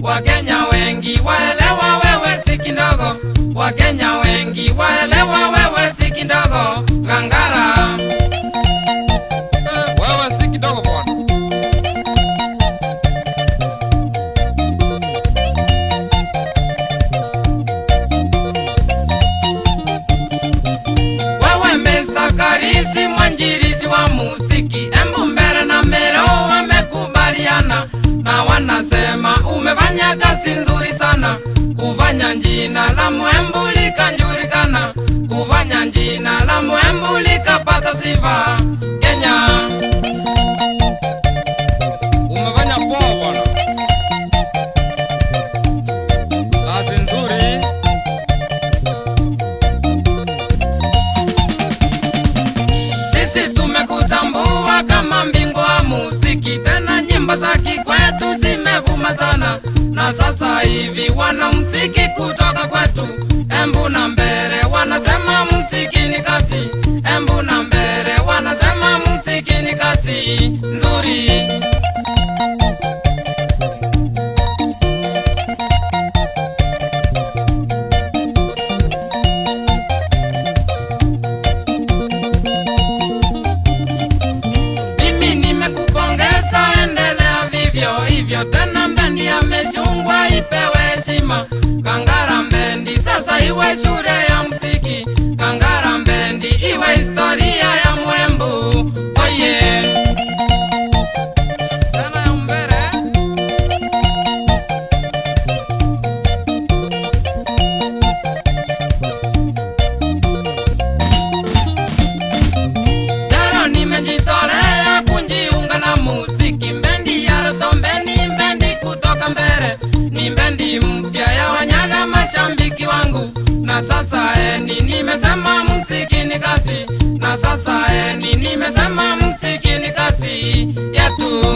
Wakenya wengi waelewa wewe si kidogo, Wakenya wengi waelewa wewe si kidogo. Gangara Wewe si kidogo bwana. Wewe Mr. Karisi mwanjirizi wa muziki, Embu Mbere na Mero wamekubaliana na wanasema umefanya kazi nzuri sana, kufanya jina la Mwembu likajulikana, kufanya jina la Mwembu likapata sifa Kenya. Umefanya poa bwana. Kazi nzuri. Sisi tumekutambua kama mbingwa wa muziki, tena nyimbo za kikwetu zimevuma sana, na sasa hivi wana muziki kutoka kwetu Embu na Mbere wanasema muziki ni kazi, Embu na Mbere wanasema muziki ni kazi nzuri. Mimi nimekupongeza, endelea vivyo hivyo, tena mbendi ya Mechungwa ipewe heshima. Kangara Mbendi sasa iwe shule ya muziki, Kangara Mbendi iwe historia ya Mwembu. Oye Tena ya Mbere. Leo nimejitolea kujiunga na muziki, mbendi ya Rotombeni, mbendi kutoka Mbere, ni mbendi mpya ya Wanyaga, mashabiki wangu. Na sasa eni nimesema muziki ni kazi, na sasa eni nimesema muziki ni kazi yetu.